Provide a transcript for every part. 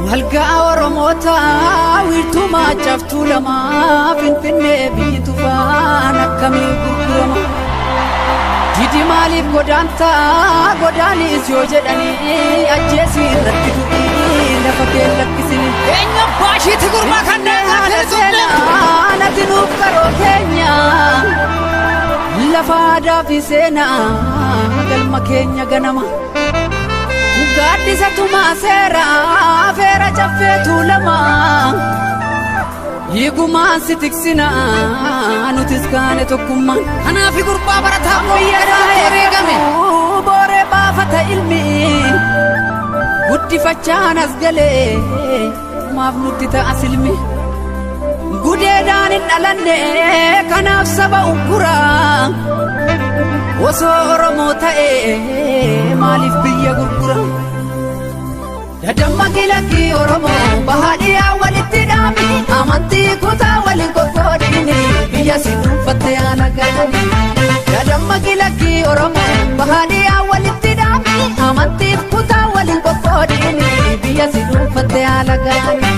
Walgaa Oromoota wiirtuu maacaftuu lamaa Finfinnee biyyi tufaan akkamii gurgurama. Didi maaliif godaantaa godaanis yoo jedhanii ajjeesii irratti du'ii lafa kee lakkisini. Eenyu abbaa ishiitti gurbaa kan Finfinnee haala seenaa nati nuuf qaroo keenya lafa aadaa fi seenaa galma keenya ganama. Gaaddisa tumaa seera feera caffee tuulamaa hiigumaan si tiksina nutis kaane tokkummaan. Kanaaf gurbaa barataa Biyya booyyee wareegame. booree baafata ilmi guddifachaan as galee maaf nutti ta'a silmi. Gudeedaan hin dhalanne kanaaf saba ugguraa osoo Oromoo ta'ee maaliif biyya gurgura? Dadamma kilakkii Oromoo bahaadhiyaa walitti dhaami amantii kutaa waliin qoqqoodini biyya si dhuunfatte haala gaanii. Dadamma kilakkii Oromoo bahaadhiyaa walitti dhaami amantiif kutaa waliin qoqqoodini biyya si dhuunfatte haala gaanii.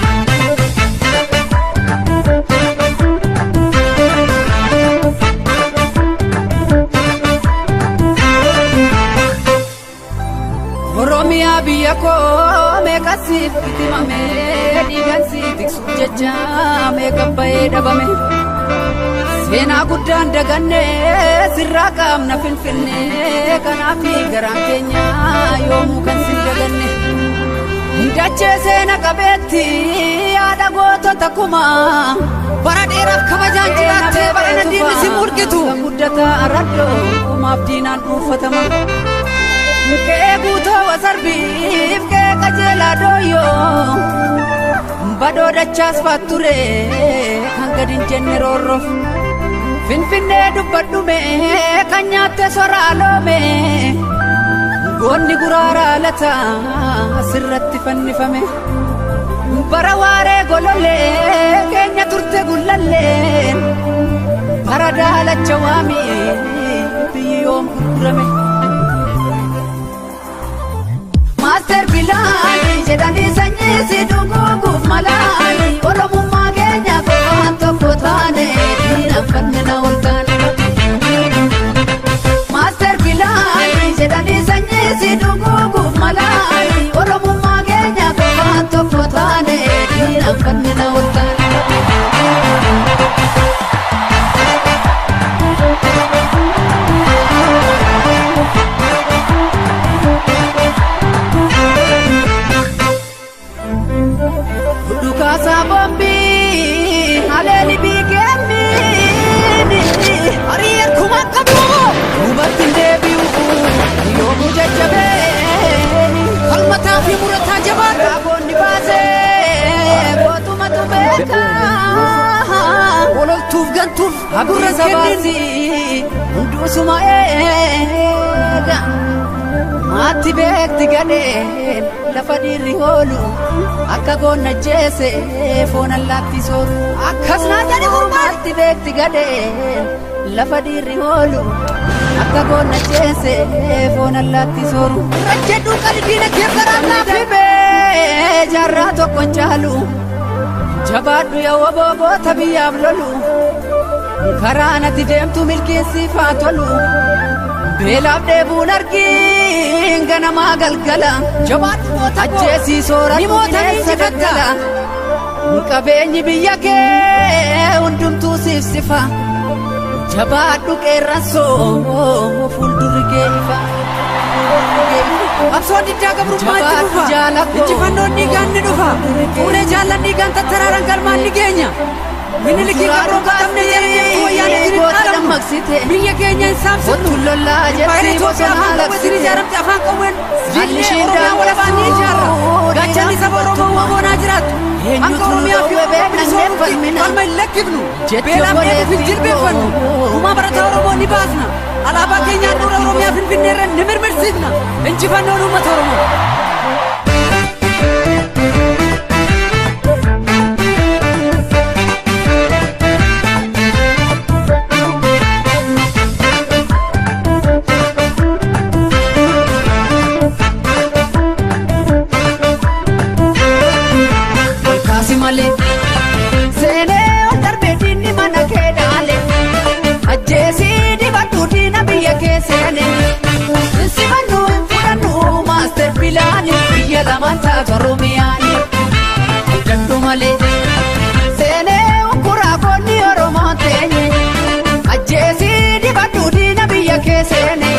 Oromiyaa biyya koo meeqa siif bitimame dhiigan si tiksuuf jecha meeqa bahee dhabame. Seenaa guddaan daganne sirraa qaamna Finfinne kanaaf garaan keenya yoomuu kan sin daganne. Dachee seena qabeetti yaada gootota kumaa. Bara dheeraaf kabajaan jiraattee bara diinni si murgitu. Kan guddataa araddoo maaf diinaan dhuunfatama. Qe'ee guutoo wasarbiif qe'ee qajeelaa dooyyoo. Badoo dachaas faatture kan gadi hin jenne roorroof. Finfinnee dubbadhume kan nyaatte soraa loome. Goonni guraaraa lataa sirratti fannifame. Bara waaree golollee keenya turte gullallee. Bara daalacha waamii biyyi yoom gurgurame. Maaster Bilaani jedhanii sanyii si dhuguuguuf malaani Oromummaa keenya qofaan tokko taane diinaan na ol taane. Maaster Bilaani jedhanii sanyii si dhuguuguuf malaani Oromummaa keenya qofaan tokko taane diinaan na ol taane. Dhukaasaa boombii haleeli biikeemmiini. Hariyyeen kumaan qabu. Duubatti hin deebi'u yoomuu jajjabeeni. Falmataa fi murataa jabaadhu. Raabonni baasee gootumatu beekaa. Ololtuuf gantuuf gurra Gurra kennin. sabaasii hunduusuma eega. Maatti beekti gadheen lafa dhiirri hoolu akka goonna jeese foon allaatti sooru. Akkas naa jedhi gurbaan. Maatti beekti gadheen lafa dhiirri hoolu akka goonna jeese foon allaatti sooru. Rajjedhuu qali diina kee garaa laafi. Fibee jaarraa tokko hin caalu jabaadhu yaa woboota biyyaaf lolu karaa natti deemtu milkeessiif haa tolu beelaaf dheebuun argiin ganamaa galgala Jabaadhu goota koo. ajjeesii soora Ni moota ni injifatta. qabeenyi biyya kee hundumtuu siif sifa jabaadhu qeerransoo fuuldurri kee ifa. Qabsoon diddaa gabrummaa itti Jabaadhu dhufa. jaalakoo. Injifannoon dhiigaan ni dhufa. Fuulee jaallan dhiigaan tattaraaran galmaan ni geenya. Minilikii gabroonfatamne jedhanii wayyaanee Goota dhaalamu. dammaqsite. Biyya keenya hin saamsifnu. Ottu lollaa Impaayera jetti Itoophiyaa bosonaa afaan qawweetiin labsite. ijaaramte afaan qawween Haalli jillee isheen Oromiyaa walabaan ni ijaarra. daangessuu Gaachanni saba Oromoo waboonaa jiraattu. Hanga Eenyutu Oromiyaa fi dhowwe Oromoo beekna bilisoomutti falmina. falma hin lakkifnu. Jetti Beelaaf dheebuuf hin obboleettii jilbeeffannu. koo. Gumaa barataa Oromoo ni baasna. Alaabaa keenyaan dura Oromiyaa Finfinnee irra ni mirmirsiifna. Injifannoon uummata Oromoo. Kaasi malee seenee ol darbee diinni mana kee dhaale ajjeesii dibadhu diina biyya kee seene simannu hin fudhannu maaster pilaani biyya lamaan taatu Oromiyaani dadhu malee seenee ukkuraa goonni Oromoo teenye ajjeesii dibadhu diina biyya kee seene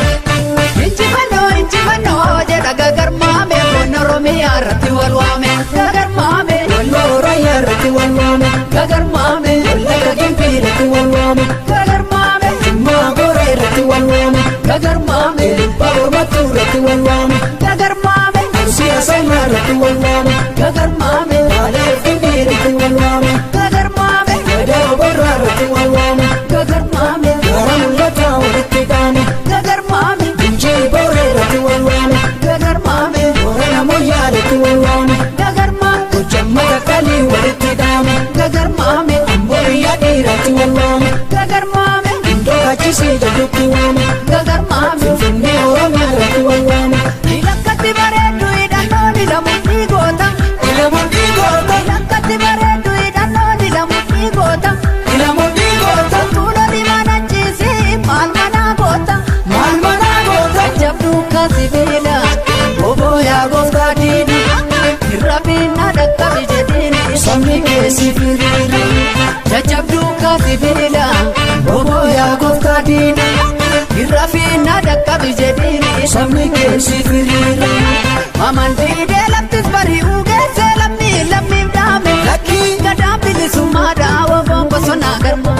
injifannoo injifannoo jedha gagarmaame goonni Oromiyaa irratti wal waame gagarmaame. Walloo Oromiyaa irratti wal waame. Gagarmaame. Wallagga Gimbii irratti wal waame. Gagarmaame. Jimmaa Gooree irratti wal waame. Gagarmaame. Baabur Mattuu irratti wal waame. Gagarmaame. Arsii Asallaa irratti wal waame. Gagarmaame. Baalee Finfinnee irratti wal waame. Gagarmaame. Gadaa Oborraa irratti wal waame. Gagarmaame. Gaara mul'ataa walitti qaame. Gagarmaame. Injii Booree irratti wal waame. Gagarmaame. Boorana Moyyaa irratti wal waame. Gagarmaame. Gojjamma Takkaalii walitti qaame. Gagarmaame. Amboo biyya dhiiraatti wal waame. Gagarmaame. Iddoo Hachisii jedhutti waame. Gagarmaame. Finfinnee Oromiyaa irratti wal waame. Lakkatti bareeddu hidhannoon ilamu ni goota. Ilamuun dhiigoota. Lakkatti bareeddu hidhannoon ilamu ni goota. Ilamuun dhiigoota. Tuuloli mana ciisii maal manaa goota. Maal manaa goota. Jabduu kaasibiila obbo yaa gooftaa diina irra dhaqqabi jedhiini Sabni keessi firiira. Jajjabduu kaasibiila obbo yaa gooftaa diina irra dhaqqabi jedhiini Sabni keessi firiira. Mamandiidee laftis bari'uu geessee lammii lammiif dhaame Lakkii. Gadaan bilisummaa dhaawaa bosonaa garma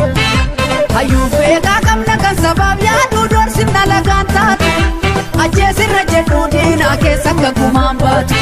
hayyuu beekaa qabna kan sabaaf yaaduu doorsifna lagaan taatu ajjeesirra jedhuu diinaa keessa akka gumaan baatu.